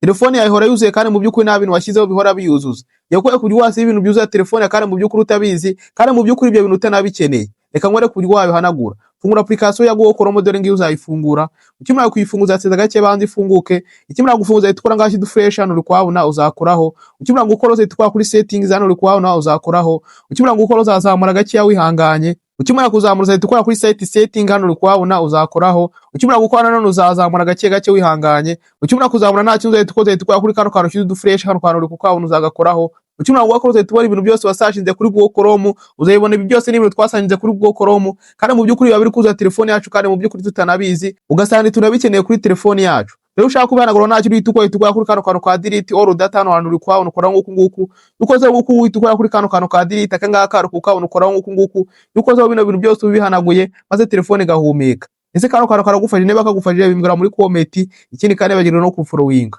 Telefone yawe ihora yuzuye kandi mu by'ukuri nta bintu washyizeho bihora biyuzuza. Yakwereka uburyo wasiba ibintu byuzuye telefone kandi mu by'ukuri utabizi, kandi mu by'ukuri ibyo bintu utanabikeneye. Reka nkwereke uburyo wabihanagura. Fungura application ya Google Chrome, dore ngiyo uzayifungura. Ukimara kuyifungura uzateza gake banze ifunguke. Ikimara gufunguza uzahita ukora ngaho uduflèche hano uri kuhabona, uzakoraho. Ukimara gukora uzahita ukora kuri settings hano uri kuhabona, uzakoraho. Ukimara gukora uzazamura gakeya wihanganye. Ukimara kuzamura uzahita ukora kuri site setting hano uri kuhabona, uzakoraho. Ukimara gukora nanone uzazamura gake gake wihanganye. Ukimara kuzamura nta kintu uzahita ukora, uzahita ukora kuri kano kantu ushyize uduflèche hano kantu uri kuhabona, uzagakoraho. Ukimara gukora uzahita ubona ibintu byose wasashinze kuri Google Chrome, uzabibona. Ibi byose ni ibintu twasanze kuri Google Chrome kandi mu by'ukuri biba biri kuzuza telefone yacu kandi mu by'ukuri tutanabizi, ugasanga tunabikeneye kuri telefone yacu. Rero ushaka kubihanagura nta kintu uhita ukora, uhita ukora kuri kano kantu ka delete all data hano hantu uri kuhabona, ukora nk'uku nguku. Iyo ukoze nguku uhita ukora kuri kano kantu ka delete aka ngaka uri kukabona, ukora nk'uku nguku. Iyo ukozeho bino bintu byose ubihanaguye maze telefone igahumeka. Ese kano kantu karagufashije? Niba kagufashije bimbwira muri comment. Ikindi kandi bagirira no kufollowinga.